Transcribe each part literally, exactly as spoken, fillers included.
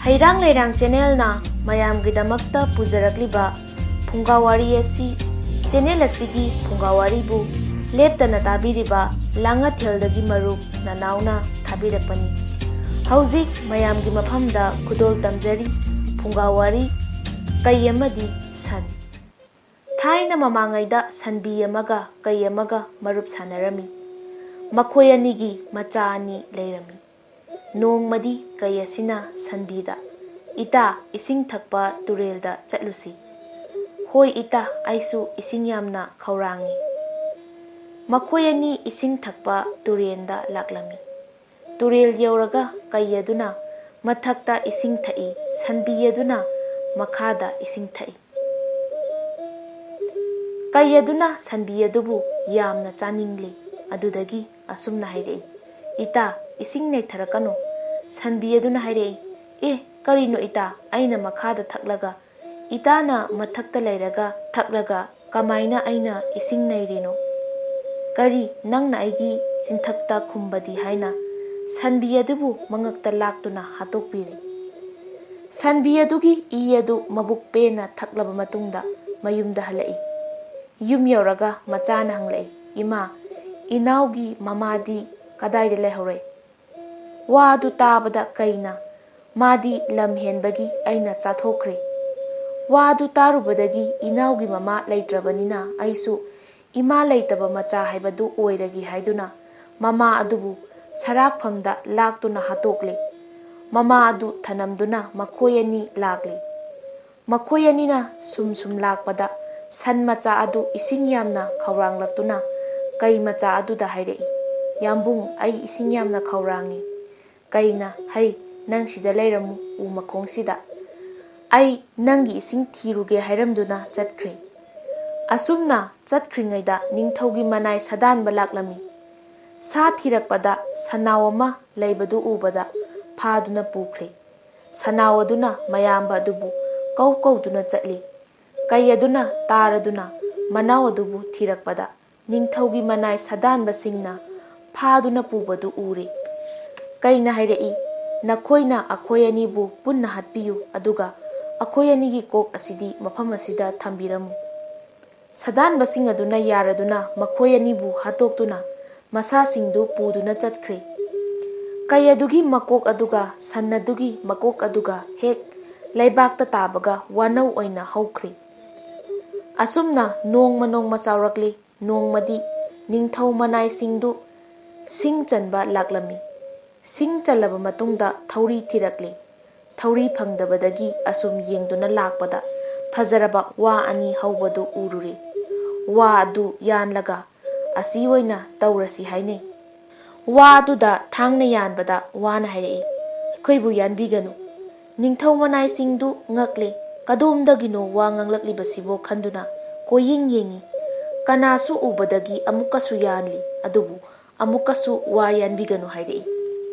ꯍꯩꯔꯥꯡ ꯂꯩꯔꯥꯡ ꯆꯦꯅꯦꯜꯅ ꯃꯌꯥꯝꯒꯤꯗꯃꯛꯇ ꯄꯨꯖꯔꯛꯂꯤꯕ ꯐꯨꯡꯒꯥ ꯋꯥꯔꯤ ꯑꯁꯤ, ꯆꯦꯅꯦꯜ ꯑꯁꯤꯒꯤ ꯐꯨꯡꯒꯥ ꯋꯥꯔꯤꯕꯨ ꯂꯦꯞꯇꯅ ꯇꯥꯕꯤꯔꯤꯕ ꯂꯥꯡꯉꯊꯦꯜꯗꯒꯤ ꯃꯔꯨꯞ ꯅꯅꯥꯎꯅ ꯊꯥꯕꯤꯔꯛꯄꯅꯤ꯫ ꯍꯧꯖꯤꯛ ꯃꯌꯥꯝꯒꯤ ꯃꯐꯝꯗ ꯈꯨꯗꯣꯜ ꯇꯝꯖꯔꯤ ꯐꯨꯡꯒꯥ ꯋꯥꯔꯤ ꯀꯩ ꯑꯃꯗꯤ ꯁꯟ꯫ ꯊꯥꯏꯅ ꯃꯃꯥꯡꯉꯩꯗ ꯁꯟꯕꯤ ꯑꯃꯒ ꯀꯩ ꯑꯃꯒ ꯃꯔꯨꯞ ꯁꯥꯟꯅꯔꯝꯃꯤ꯫ ꯃꯈꯣꯏ ꯑꯅꯤꯒꯤ ꯃꯆꯥ ꯑꯅꯤ ꯂꯩꯔꯝꯃꯤ꯫ ꯅꯣꯡꯃꯗꯤ ꯀꯩ ꯑꯁꯤꯅ ꯁꯟꯕꯤꯗ, "ꯏꯇꯥ, ꯏꯁꯤꯡ ꯊꯛꯄ ꯇꯨꯔꯦꯜꯗ ꯆꯠꯂꯨꯁꯤ꯫" "ꯍꯣꯏ ꯏꯇꯥ, ꯑꯩꯁꯨ ꯏꯁꯤꯡ ꯌꯥꯝꯅ ꯈꯧꯔꯥꯡꯉꯤ꯫" ꯃꯈꯣꯏ ꯑꯅꯤ ꯏꯁꯤꯡ ꯊꯛꯄ ꯇꯨꯔꯦꯜꯗ ꯂꯥꯛꯂꯝꯃꯤ꯫ ꯇꯨꯔꯦꯜ ꯌꯧꯔꯒ ꯀꯩ ꯑꯗꯨꯅ ꯃꯊꯛꯇ ꯏꯁꯤꯡ ꯊꯛꯏ, ꯁꯟꯕꯤ ꯑꯗꯨꯅ ꯃꯈꯥꯗ ꯏꯁꯤꯡ ꯊꯛꯏ꯫ ꯀꯩ ꯑꯗꯨꯅ ꯁꯟꯕꯤ ꯑꯗꯨꯕꯨ ꯌꯥꯝꯅ ꯆꯥꯅꯤꯡꯂꯤ꯫ ꯑꯗꯨꯗꯒꯤ ꯑꯁꯨꯝꯅ ꯍꯥꯏꯔꯛꯏ, "ꯏꯇꯥ, ꯏꯁꯤꯡ ꯅꯩꯊꯔꯛꯀꯅꯨ꯫" ꯁꯟꯕꯤ ꯑꯗꯨꯅ ꯍꯥꯏꯔꯛꯏ, "ꯑꯦ, ꯀꯔꯤꯅꯣ ꯏꯇꯥ? ꯑꯩꯅ ꯃꯈꯥꯗ ꯊꯛꯂꯒ, ꯏꯇꯥꯅ ꯃꯊꯛꯇ ꯂꯩꯔꯒ ꯊꯛꯂꯒ ꯀꯃꯥꯏꯅ ꯑꯩꯅ ꯏꯁꯤꯡ ꯅꯩꯔꯤꯅꯣ? ꯀꯔꯤ, ꯅꯪꯅ ꯑꯩꯒꯤ ꯆꯤꯟꯊꯛꯇ ꯈꯨꯝꯕꯗꯤ?" ꯍꯥꯏꯅ ꯁꯟꯕꯤ ꯑꯗꯨꯕꯨ ꯃꯉꯛꯇ ꯂꯥꯛꯇꯨꯅ ꯍꯥꯠꯇꯣꯛꯄꯤꯔꯦ꯫ ꯁꯟꯕꯤ ꯑꯗꯨꯒꯤ ꯏ ꯑꯗꯨ ꯃꯕꯨꯛ ꯄꯦꯟꯅ ꯊꯛꯂꯕ ꯃꯇꯨꯡꯗ ꯃꯌꯨꯝꯗ ꯍꯜꯂꯛꯏ꯫ ꯌꯨꯝ ꯌꯧꯔꯒ ꯃꯆꯥꯅ ꯍꯪꯂꯛꯏ, "ꯏꯃꯥ, ꯏꯅꯥꯎꯒꯤ ꯃꯃꯥꯗꯤ ꯀꯗꯥꯏꯗ ꯂꯩꯍꯧꯔꯦ?" ꯋꯥ ꯑꯗꯨ ꯇꯥꯕꯗ ꯀꯩꯅ, "ꯃꯥꯗꯤ ꯂꯝ ꯍꯦꯟꯕꯒꯤ ꯑꯩꯅ ꯆꯥꯊꯣꯛꯈ꯭ꯔꯦ꯫" ꯋꯥ ꯑꯗꯨ ꯇꯥꯔꯨꯕꯗꯒꯤ ꯏꯅꯥꯎꯒꯤ ꯃꯃꯥ ꯂꯩꯇ꯭ꯔꯕꯅꯤꯅ ꯑꯩꯁꯨ ꯏꯃꯥ ꯂꯩꯇꯕ ꯃꯆꯥ ꯍꯥꯏꯕꯗꯨ ꯑꯣꯏꯔꯒꯦ ꯍꯥꯏꯗꯨꯅ ꯃꯃꯥ ꯑꯗꯨꯕꯨ ꯁꯔꯥꯛꯐꯝꯗ ꯂꯥꯛꯇꯨꯅ ꯍꯥꯠꯇꯣꯛꯂꯦ꯫ ꯃꯃꯥ ꯑꯗꯨ ꯊꯅꯝꯗꯨꯅ ꯃꯈꯣꯏ ꯑꯅꯤ ꯂꯥꯛꯂꯦ꯫ ꯃꯈꯣꯏ ꯑꯅꯤꯅ ꯁꯨꯝ ꯁꯨꯝ ꯂꯥꯛꯄꯗ ꯁꯟ ꯃꯆꯥ ꯑꯗꯨ ꯏꯁꯤꯡ ꯌꯥꯝꯅ ꯈꯧꯔꯥꯡꯂꯛꯇꯨꯅ ꯀꯩ ꯃꯆꯥ ꯑꯗꯨꯗ ꯍꯥꯏꯔꯛꯏ, "ꯌꯥꯝꯕꯨꯡ, ꯑꯩ ꯏꯁꯤꯡ ꯌꯥꯝꯅ ꯈꯧꯔꯥꯡꯉꯤ꯫" ꯀꯩꯅ, "ꯍꯩ, ꯅꯪ ꯁꯤꯗ ꯂꯩꯔꯝꯃꯨ, ꯎ ꯃꯈꯣꯡꯁꯤꯗ꯫ ꯑꯩ ꯅꯪꯒꯤ ꯏꯁꯤꯡ ꯊꯤꯔꯨꯒꯦ ꯍꯥꯏꯔꯝꯗꯨꯅ ꯆꯠꯈ꯭ꯔꯦ꯫" ꯑꯁꯨꯝꯅ ꯆꯠꯈ꯭ꯔꯤꯉꯩꯗ ꯅꯤꯡꯊꯧꯒꯤ ꯃꯅꯥꯏ ꯁꯥꯗꯥꯟꯕ ꯂꯥꯛꯂꯝꯃꯤ꯫ ꯁꯥ ꯊꯤꯔꯛꯄꯗ ꯁꯅꯥꯎ ꯑꯃ ꯂꯩꯕꯗꯨ ꯎꯕꯗ ꯐꯥꯗꯨꯅ ꯄꯨꯈ꯭ꯔꯦ꯫ ꯁꯅꯥꯎ ꯑꯗꯨꯅ ꯃꯌꯥꯝꯕ ꯑꯗꯨꯕꯨ ꯀꯧ ꯀꯧꯗꯨꯅ ꯆꯠꯂꯤ꯫ ꯀꯩ ꯑꯗꯨꯅ ꯇꯥꯔꯗꯨꯅ ꯃꯅꯥꯎ ꯑꯗꯨꯕꯨ ꯊꯤꯔꯛꯄꯗ ꯅꯤꯡꯊꯧꯒꯤ ꯃꯅꯥꯏ ꯁꯥꯗꯥꯟꯕꯁꯤꯡꯅ ꯐꯥꯗꯨꯅ ꯄꯨꯕꯗꯨ ꯎꯔꯦ꯫ ꯀꯩꯅ ꯍꯥꯏꯔꯛꯏ, "ꯅꯈꯣꯏꯅ ꯑꯩꯈꯣꯏ ꯑꯅꯤꯕꯨ ꯄꯨꯟꯅ ꯍꯥꯠꯄꯤꯌꯨ, ꯑꯗꯨꯒ ꯑꯩꯈꯣꯏ ꯑꯅꯤꯒꯤ ꯀꯣꯛ ꯑꯁꯤꯗꯤ ꯃꯐꯝ ꯑꯁꯤꯗ ꯊꯝꯕꯤꯔꯝꯃꯨ"꯫ ꯁꯥꯗꯥꯟꯕꯁꯤꯡ ꯑꯗꯨꯅ ꯌꯥꯔꯗꯨꯅ ꯃꯈꯣꯏ ꯑꯅꯤꯕꯨ ꯍꯥꯠꯇꯣꯛꯇꯨꯅ ꯃꯁꯥꯁꯤꯡꯗꯨ ꯄꯨꯗꯨꯅ ꯆꯠꯈ꯭ꯔꯦ꯫ ꯀꯩ ꯑꯗꯨꯒꯤ ꯃꯀꯣꯛ ꯑꯗꯨꯒ ꯁꯟ ꯑꯗꯨꯒꯤ ꯃꯀꯣꯛ ꯑꯗꯨꯒ ꯍꯦꯛ ꯂꯩꯕꯥꯛꯇ ꯇꯥꯕꯒ ꯋꯥꯅꯧ ꯑꯣꯏꯅ ꯍꯧꯈ꯭ꯔꯦ꯫ ꯑꯁꯨꯝꯅ ꯅꯣꯡꯃ ꯅꯣꯡꯃ ꯆꯥꯎꯔꯛꯂꯤ꯫ ꯅꯣꯡꯃꯗꯤ ꯅꯤꯡꯊꯧ ꯃꯅꯥꯏꯁꯤꯡꯗꯨ ꯁꯤꯡ ꯆꯟꯕ ꯂꯥꯛꯂꯝꯃꯤ꯫ ꯁꯤꯡ ꯆꯜꯂꯕ ꯃꯇꯨꯡꯗ ꯊꯧꯔꯤ ꯊꯤꯔꯛꯂꯤ꯫ ꯊꯧꯔꯤ ꯐꯪꯗꯕꯗꯒꯤ ꯑꯁꯨꯝ ꯌꯦꯡꯗꯨꯅ ꯂꯥꯛꯄꯗ ꯐꯖꯔꯕ ꯋꯥ ꯑꯅꯤ ꯍꯧꯕꯗꯨ ꯎꯔꯨꯔꯦ꯫ ꯋꯥ ꯑꯗꯨ ꯌꯥꯟꯂꯒ, "ꯑꯁꯤ ꯑꯣꯏꯅ ꯇꯧꯔꯁꯤ" ꯍꯥꯏꯅꯩ꯫ ꯋꯥ ꯑꯗꯨꯗ ꯊꯥꯡꯅ ꯌꯥꯟꯕꯗ ꯋꯥꯅ ꯍꯥꯏꯔꯛꯏ, "ꯑꯩꯈꯣꯏꯕꯨ ꯌꯥꯟꯕꯤꯒꯅꯨ"꯫ ꯅꯤꯡꯊꯧ ꯃꯅꯥꯏꯁꯤꯡꯗꯨ ꯉꯛꯂꯦ꯫ ꯀꯗꯣꯝꯗꯒꯤꯅꯣ ꯋꯥ ꯉꯥꯡꯂꯛꯂꯤꯕꯁꯤꯕꯣ ꯈꯟꯗꯨꯅ ꯀꯣꯏꯌꯦꯡ ꯌꯦꯡꯉꯤ꯫ ꯀꯅꯥꯁꯨ ꯎꯕꯗꯒꯤ ꯑꯃꯨꯛꯀꯁꯨ ꯌꯥꯟꯂꯤ, ꯑꯗꯨꯕꯨ ꯑꯃꯨꯛꯀꯁꯨ "ꯋꯥ ꯌꯥꯟꯕꯤꯒꯅꯨ" ꯍꯥꯏꯔꯛꯏ꯫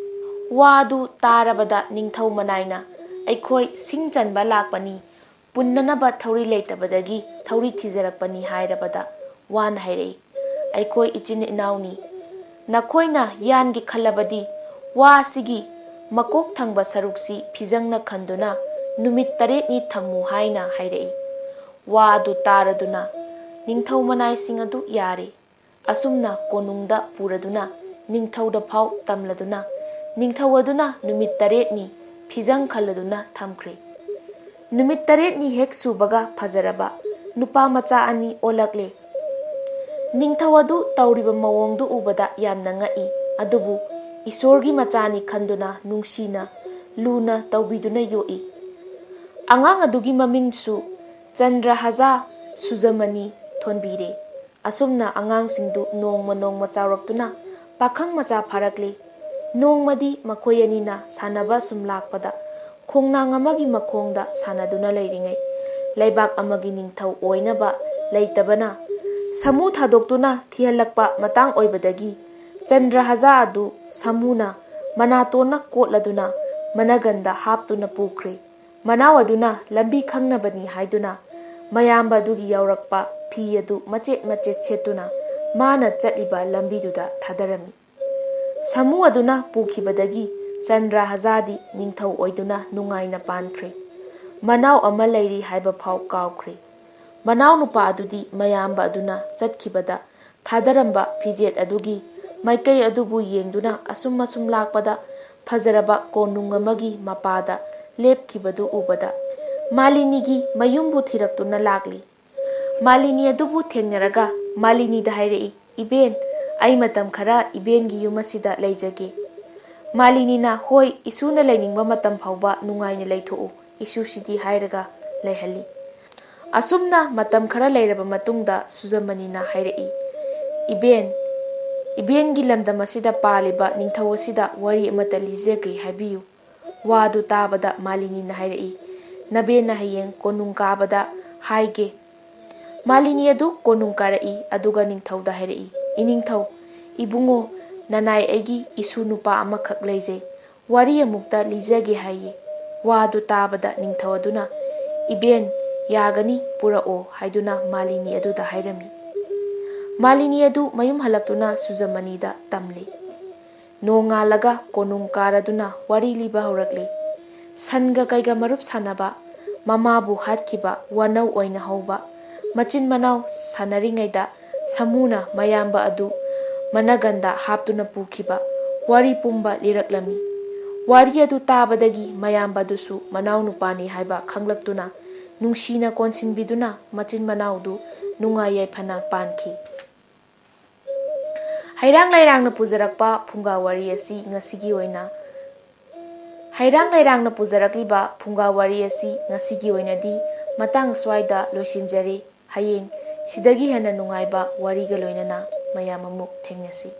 ꯋꯥ ꯑꯗꯨ ꯇꯥꯔꯕꯗ ꯅꯤꯡꯊꯧ ꯃꯅꯥꯏꯅ, "ꯑꯩꯈꯣꯏ ꯁꯤꯡ ꯆꯟꯕ ꯂꯥꯛꯄꯅꯤ, ꯄꯨꯟꯅꯅꯕ ꯊꯧꯔꯤ ꯂꯩꯇꯕꯗꯒꯤ ꯊꯧꯔꯤ ꯊꯤꯖꯔꯛꯄꯅꯤ" ꯍꯥꯏꯔꯕꯗ ꯋꯥꯅ ꯍꯥꯏꯔꯛꯏ, "ꯑꯩꯈꯣꯏ ꯏꯆꯤꯟ ꯏꯅꯥꯎꯅꯤ꯫ ꯅꯈꯣꯏꯅ ꯌꯥꯟꯒꯦ ꯈꯜꯂꯕꯗꯤ ꯋꯥ ꯑꯁꯤꯒꯤ ꯃꯀꯣꯛ ꯊꯪꯕ ꯁꯔꯨꯛꯁꯤ ꯐꯤꯖꯪꯅ ꯈꯟꯗꯨꯅ ꯅꯨꯃꯤꯠ ꯇꯔꯦꯠꯅꯤ ꯊꯝꯃꯨ" ꯍꯥꯏꯅ ꯍꯥꯏꯔꯛꯏ꯫ ꯋꯥ ꯑꯗꯨ ꯇꯥꯔꯗꯨꯅ ꯅꯤꯡꯊꯧ ꯃꯅꯥꯏꯁꯤꯡ ꯑꯗꯨ ꯌꯥꯔꯦ꯫ ꯑꯁꯨꯝꯅ ꯀꯣꯅꯨꯡꯗ ꯄꯨꯔꯗꯨꯅ ꯅꯤꯡꯊꯧꯗ ꯐꯥꯎ ꯇꯝꯂꯗꯨꯅ ꯅꯤꯡꯊꯧ ꯑꯗꯨꯅ ꯅꯨꯃꯤꯠ ꯇꯔꯦꯠꯅꯤ ꯐꯤꯖꯪ ꯈꯜꯂꯗꯨꯅ ꯊꯝꯈ꯭ꯔꯦ꯫ ꯅꯨꯃꯤꯠ ꯇꯔꯦꯠꯅꯤ ꯍꯦꯛ ꯁꯨꯕꯒ ꯐꯖꯔꯕ ꯅꯨꯄꯥ ꯃꯆꯥ ꯑꯅꯤ ꯑꯣꯜꯂꯛꯂꯦ꯫ ꯅꯤꯡꯊꯧ ꯑꯗꯨ ꯇꯧꯔꯤꯕ ꯃꯑꯣꯡꯗꯨ ꯎꯕꯗ ꯌꯥꯝꯅ ꯉꯛꯏ, ꯑꯗꯨꯕꯨ ꯏꯁꯣꯔꯒꯤ ꯃꯆꯥꯅꯤ ꯈꯟꯗꯨꯅ ꯅꯨꯡꯁꯤꯅ ꯂꯨꯅ ꯇꯧꯕꯤꯗꯨꯅ ꯌꯣꯛꯏ꯫ ꯑꯉꯥꯡ ꯑꯗꯨꯒꯤ ꯃꯃꯤꯡꯁꯨ ꯆꯟꯗ꯭ꯔꯍꯖꯥ ꯁꯨꯖꯃꯅꯤ ꯊꯣꯟꯕꯤꯔꯦ꯫ ꯑꯁꯨꯝꯅ ꯑꯉꯥꯡꯁꯤꯡꯗꯨ ꯅꯣꯡꯃ ꯅꯣꯡꯃ ꯆꯥꯎꯔꯛꯇꯨꯅ ꯄꯥꯈꯪ ꯃꯆꯥ ꯐꯥꯔꯛꯂꯤ꯫ ꯅꯣꯡꯃꯗꯤ ꯃꯈꯣꯏ ꯑꯅꯤꯅ ꯁꯥꯟꯅꯕ ꯁꯨꯝ ꯂꯥꯛꯄꯗ ꯈꯣꯡꯅꯥꯡ ꯑꯃꯒꯤ ꯃꯈꯣꯡꯗ ꯁꯥꯟꯅꯗꯨꯅ ꯂꯩꯔꯤꯉꯩ ꯂꯩꯕꯥꯛ ꯑꯃꯒꯤ ꯅꯤꯡꯊꯧ ꯑꯣꯏꯅꯕ ꯂꯩꯇꯕꯅ ꯁꯥꯃꯨ ꯊꯥꯗꯣꯛꯇꯨꯅ ꯊꯤꯍꯜꯂꯛꯄ ꯃꯇꯥꯡ ꯑꯣꯏꯕꯗꯒꯤ ꯆꯟꯗ꯭ꯔꯍꯖꯥ ꯑꯗꯨ ꯁꯥꯃꯨꯅ ꯃꯅꯥꯇꯣꯟꯅ ꯀꯣꯠꯂꯗꯨꯅ ꯃꯅꯒꯟꯗ ꯍꯥꯞꯇꯨꯅ ꯄꯨꯈ꯭ꯔꯦ꯫ ꯃꯅꯥꯎ ꯑꯗꯨꯅ ꯂꯝꯕꯤ ꯈꯪꯅꯕꯅꯤ ꯍꯥꯏꯗꯨꯅ ꯃꯌꯥꯝꯕ ꯑꯗꯨꯒꯤ ꯌꯥꯎꯔꯛꯄ ꯐꯤ ꯑꯗꯨ ꯃꯆꯦꯠ ꯃꯆꯦꯠ ꯁꯦꯠꯇꯨꯅ ꯃꯥꯅ ꯆꯠꯂꯤꯕ ꯂꯝꯕꯤꯗꯨꯗ ꯊꯥꯗꯔꯝꯃꯤ꯫ ꯁꯥꯃꯨ ꯑꯗꯨꯅ ꯄꯨꯈꯤꯕꯗꯒꯤ ꯆꯟꯗ꯭ꯔꯍꯖꯥꯗꯤ ꯅꯤꯡꯊꯧ ꯑꯣꯏꯗꯨꯅ ꯅꯨꯡꯉꯥꯏꯅ ꯄꯥꯟꯈ꯭ꯔꯦ꯫ ꯃꯅꯥꯎ ꯑꯃ ꯂꯩꯔꯤ ꯍꯥꯏꯕ ꯐꯥꯎ ꯀꯥꯎꯈ꯭ꯔꯦ꯫ ꯃꯅꯥꯎꯅꯨꯄꯥ ꯑꯗꯨꯗꯤ ꯃꯌꯥꯝꯕ ꯑꯗꯨꯅ ꯆꯠꯈꯤꯕꯗ ꯊꯥꯗꯔꯝꯕ ꯐꯤꯖꯦꯠ ꯑꯗꯨꯒꯤ ꯃꯥꯏꯀꯩ ꯑꯗꯨꯕꯨ ꯌꯦꯡꯗꯨꯅ ꯑꯁꯨꯝ ꯑꯁꯨꯝ ꯂꯥꯛꯄꯗ ꯐꯖꯔꯕ ꯀꯣꯅꯨꯡ ꯑꯃꯒꯤ ꯃꯄꯥꯗ ꯂꯦꯞꯈꯤꯕꯗꯨ ꯎꯕꯗ ꯃꯥꯂꯤꯅꯤꯒꯤ ꯃꯌꯨꯝꯕꯨ ꯊꯤꯔꯛꯇꯨꯅ ꯂꯥꯛꯂꯤ꯫ ꯃꯥꯂꯤꯅꯤ ꯑꯗꯨꯕꯨ ꯊꯦꯡꯅꯔꯒ ꯃꯥꯂꯤꯅꯤꯗ ꯍꯥꯏꯔꯛꯏ, "ꯏꯕꯦꯟ, ꯑꯩ ꯃꯇꯝ ꯈꯔ ꯏꯕꯦꯟꯒꯤ ꯌꯨꯝ ꯑꯁꯤꯗ ꯂꯩꯖꯒꯦ꯫" ꯃꯥꯂꯤꯅꯤꯅ, "ꯍꯣꯏ, ꯏꯁꯨꯅ ꯂꯩꯅꯤꯡꯕ ꯃꯇꯝ ꯐꯥꯎꯕ ꯅꯨꯡꯉꯥꯏꯅ ꯂꯩꯊꯣꯛꯎ, ꯏꯁꯨꯁꯤꯗꯤ" ꯍꯥꯏꯔꯒ ꯂꯩꯍꯜꯂꯤ꯫ ꯑꯁꯨꯝꯅ ꯃꯇꯝ ꯈꯔ ꯂꯩꯔꯕ ꯃꯇꯨꯡꯗ ꯁꯨꯖꯃꯅꯤꯅ ꯍꯥꯏꯔꯛꯏ, "ꯏꯕꯦꯟ, ꯏꯕꯦꯟꯒꯤ ꯂꯝꯗꯝ ꯑꯁꯤꯗ ꯄꯥꯜꯂꯤꯕ ꯅꯤꯡꯊꯧ ꯑꯁꯤꯗ ꯋꯥꯔꯤ ꯑꯃꯇ ꯂꯤꯖꯒꯦ, ꯍꯥꯏꯕꯤꯌꯨ꯫" ꯋꯥꯗꯨ ꯇꯥꯕꯗ ꯃꯥꯂꯤꯅꯤꯅ ꯍꯥꯏꯔꯛꯏ, "ꯅꯕꯦꯟꯅ ꯍꯌꯦꯡ ꯀꯣꯅꯨꯡ ꯀꯥꯕꯗ ꯍꯥꯏꯒꯦ꯫" ꯃꯥꯂꯤꯅꯤ ꯑꯗꯨ ꯀꯣꯅꯨꯡ ꯀꯥꯔꯛꯏ, ꯑꯗꯨꯒ ꯅꯤꯡꯊꯧꯗ ꯍꯥꯏꯔꯛꯏ, "ꯏꯅꯤꯡꯊꯧ, ꯏꯕꯨꯡꯉꯣ, ꯅꯅꯥꯏ ꯑꯩꯒꯤ ꯏꯁꯨ ꯅꯨꯄꯥ ꯑꯃꯈꯛ ꯂꯩꯖꯩ, ꯋꯥꯔꯤ ꯑꯃꯨꯛꯇ ꯂꯤꯖꯒꯦ" ꯍꯥꯏꯌꯦ꯫ ꯋꯥꯗꯨ ꯇꯥꯕꯗ ꯅꯤꯡꯊꯧ ꯑꯗꯨꯅ, "ꯏꯕꯦꯟ, ꯌꯥꯒꯅꯤ, ꯄꯨꯔꯛꯑꯣ" ꯍꯥꯏꯗꯨꯅ ꯃꯥꯂꯤꯅꯤ ꯑꯗꯨꯗ ꯍꯥꯏꯔꯝꯃꯤ꯫ ꯃꯥꯂꯤꯅꯤ ꯑꯗꯨ ꯃꯌꯨꯝ ꯍꯜꯂꯛꯇꯨꯅ ꯁꯨꯖꯃꯅꯤꯗ ꯇꯝꯂꯤ꯫ ꯅꯣꯡꯉꯥꯜꯂꯒ ꯀꯣꯅꯨꯡ ꯀꯥꯔꯗꯨꯅ ꯋꯥꯔꯤ ꯂꯤꯕ ꯍꯧꯔꯛꯂꯤ꯫ ꯁꯟꯒ ꯀꯩꯒ ꯃꯔꯨꯞ ꯁꯥꯟꯅꯕ, ꯃꯃꯥꯕꯨ ꯍꯥꯠꯈꯤꯕ, ꯋꯥꯅꯧ ꯑꯣꯏꯅ ꯍꯧꯕ, ꯃꯆꯤꯟ ꯃꯅꯥꯎ ꯁꯥꯟꯅꯔꯤꯉꯩꯗ ꯁꯥꯃꯨꯅ ꯃꯌꯥꯝꯕ ꯑꯗꯨ ꯃꯅꯒꯟꯗ ꯍꯥꯞꯇꯨꯅ ꯄꯨꯈꯤꯕ, ꯋꯥꯔꯤ ꯄꯨꯝꯕ ꯂꯤꯔꯛꯂꯝꯃꯤ꯫ ꯋꯥꯔꯤ ꯑꯗꯨ ꯇꯥꯕꯗꯒꯤ ꯃꯌꯥꯝꯕꯗꯨꯁꯨ ꯃꯅꯥꯎꯅꯨꯄꯥꯅꯤ ꯍꯥꯏꯕ ꯈꯪꯂꯛꯇꯨꯅ ꯅꯨꯡꯁꯤꯅ ꯀꯣꯟꯁꯤꯟꯕꯤꯗꯨꯅ ꯃꯆꯤꯟ ꯃꯅꯥꯎꯗꯨ ꯅꯨꯡꯉꯥꯏ ꯌꯥꯏꯐꯅ ꯄꯥꯟꯈꯤ꯫ ꯍꯩꯔꯥꯡ ꯂꯩꯔꯥꯡꯅ ꯄꯨꯖꯔꯛꯄ ꯐꯨꯡꯒꯥ ꯋꯥꯔꯤ ꯑꯁꯤ ꯉꯁꯤꯒꯤ ꯑꯣꯏꯅ, ꯍꯩꯔꯥꯡ ꯂꯩꯔꯥꯡꯅ ꯄꯨꯖꯔꯛꯂꯤꯕ ꯐꯨꯡꯒꯥ ꯋꯥꯔꯤ ꯑꯁꯤ ꯉꯁꯤꯒꯤ ꯑꯣꯏꯅꯗꯤ ꯃꯇꯥꯡ ꯁ꯭ꯋꯥꯏꯗ ꯂꯣꯏꯁꯤꯟꯖꯔꯦ꯫ ꯍꯌꯦꯡ ꯁꯤꯗꯒꯤ ꯍꯦꯟꯅ ꯅꯨꯡꯉꯥꯏꯕ ꯋꯥꯔꯤꯒ ꯂꯣꯏꯅꯅ ꯃꯌꯥꯝ ꯑꯃꯨꯛ ꯊꯦꯡꯅꯁꯤ꯫